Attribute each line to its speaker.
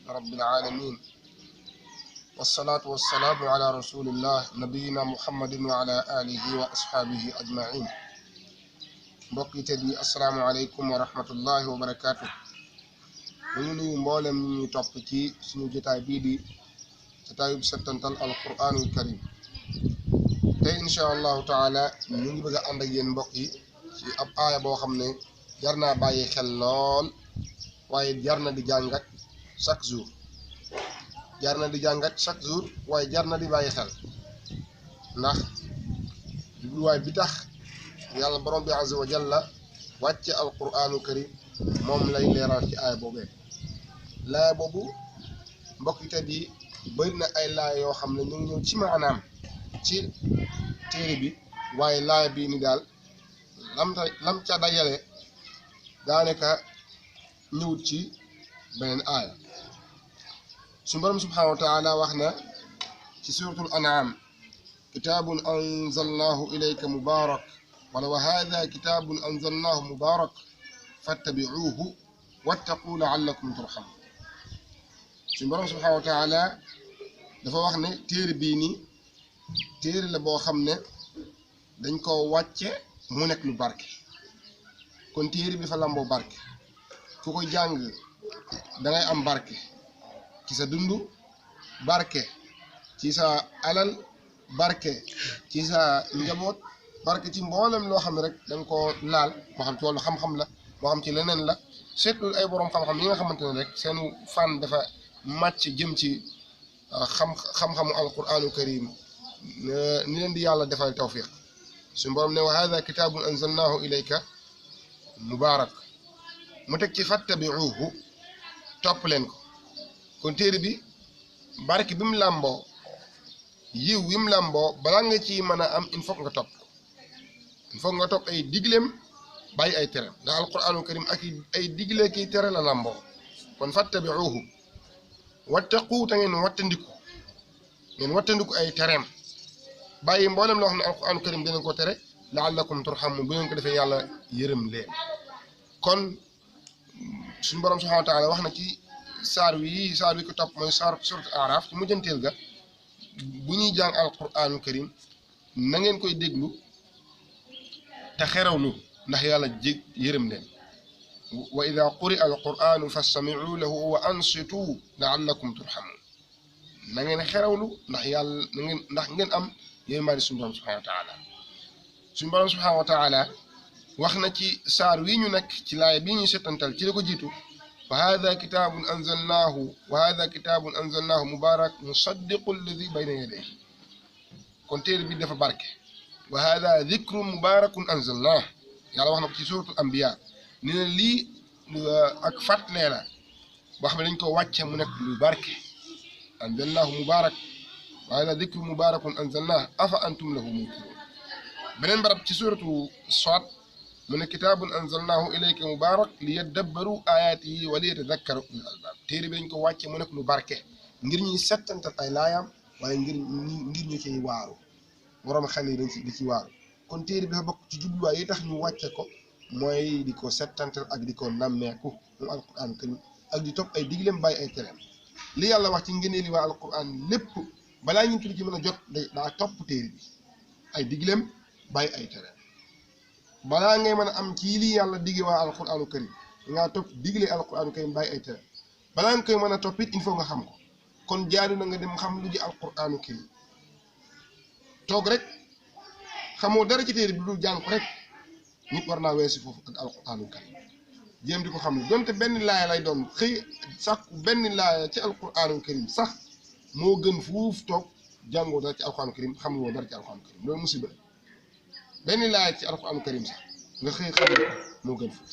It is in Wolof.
Speaker 1: رب العالمين والصلاة والسلام على رسول الله نبينا محمد وعلى آله وأصحابه أجمعين. mbokk yi teddi assalaamu aleykum wa rahmatullahi wa barakaatu. ñu nuyu mboolem ñu topp ci suñu jotaay bii di jotaayub settantal alquranul karim. tey insha allahu taala ñu ngi bëgg a ànd ak yéen mbokk yi ci ab aaya boo xam ne jar naa bàyyi xel lool waaye jar na di jàngat chaque jour waaye jar na di bàyyi xel ndax jubluwaay bi tax yàlla borom bi azza wa jalla wàcce alquranu karim moom lay leeral ci aaya boobee. laaya boobu mbokk yi tey yi bëri na ay laaya yoo xam ne ñu ngi ñëw ci maanaam ci téere bi waaye laaya bii ni daal lam ca dajale daanaka ñëwut ci beneen aaya. suñu borom subhanahu wa taala wax na ci suratul an'am kitaabun anzalnaahu ilayka mubaarak wala wa haadha kitaabun anzalnaahu mubaarak fattabi'uuhu wattaquu la'allakum turhamuun. suñu borom subhanahu wa taala dafa wax ne téere bii nii téere la boo xam ne dañ ko wàcce mu nekk lu barke. kon téere bi fa lamboo barke, ku ko jàng dangay am barke ci sa dund, barke ci sa alal, barke ci sa njaboot, barke ci mboolem loo xam ne rek da nga koo laal, moo xam ci wàllu xam-xam la, moo xam ci leneen la. seetlu ay boroom xam-xam yi nga xamante ne rek seen fànn dafa màcc jëm ci xam-xamu alquranu karim, ni leen di yàlla defal tawfiq. suñu borom ne wa hada kitaabun anzalnaahu ilayka mubaarak, mu teg ci fattabi'uuhu, topp leen ko. kon téere bi barke bi mu làmboo, yiw wi mu làmboo, balaa nga ci mën a am il faut nga topp ay digleem bàyyi ay tereem, ndax alquranu karim ak ay digle ki tere la làmboo. kon fattabi'uuhu wattaqu, te ngeen wattandiku ay tereem, bàyyi mboolem loo xam ne alquranu karim dinañ ko tere, la'allakum turhamuun, bu ngeen ko defee yàlla yërëm leen. kon suñu borom subhanahu wa taala wax na ci saar wi ko topp mooy surat Araf ci mujjanteel ga, bu ñuy jàng alquranu karim na ngeen koy déglu te xerawlu ndax yàlla yërëm leen. wa ida quri'a alquranu fastami'u lahu wa ansitu la'allakum turhamuun, na ngeen xerawlu ndax yàlla ndax ngeen am yërmande suñu borom subhanahu wa taala. suñu borom subhanahu wa taala wax na ci saar wi ñu nekk ci laaya bii ñuy settantal ci la ko jiitu, wa hada kitaabun anzalnaahu mubaarak musaddiqu alladi bayna yadayhi. kon téere bi dafa barke. wa hada dikrun mubaarakun anzalnaahu, yàlla wax na ko ci suratul anbiya, ni ne lii ak fàttalee la boo xam ne dañ ko wàcce mu nekk lu barke. anzalnaahu mubaarak wa hada dikrun mubaarakun anzalnaahu afa antum lahu munkiruun. beneen barab ci suratu Saad mu ne kitaabun anzalnaahu ilayka mubaarak liyadabbaru ayaatihi wa liyatadakkaru ulul albaab. téere bi dañ ko wàcce mu nekk lu barke ngir ñuy settantal ay laayaam, waaye ngir ñu ciy waaru, borom xel yi di ci waaru. kon téere bi dafa bokk ci jubluwaay yi tax ñu wàcce ko, mooy di ko settantal ak di ko nammeeku moom alquran karim, ak di topp ay digleem bàyyi ay tereem. li yàlla wax ci ngëneeli waa alquran lépp balaa ñu tudd ci mën a jot daa topp téere bi, ay digleem bàyyi ay tereem. balaa ngay mën a am ci lii yàlla digge waa alquranu karim ngaa topp digle alquranu karim bàyyi ay tereem. balaa nga koy mën a topp it il faut nga xam ko. kon jaadu na nga dem xam lu ji alquranu karim. toog rek xamoo dara ci téere bi lu jàng ko rek, nit war naa weesu foofu ak alquranu karim, jéem di ko xam ne donte benn laaya lay doon, xëy sàkku benn laaya ci alquranu karim sax moo gën fuuf toog jàngoo dara ci alquranu karim, xamuloo dara ci alquranu karim. loolu musiba benn laaya ci alquranu karim sax nga xëy xam moo gën fuuf.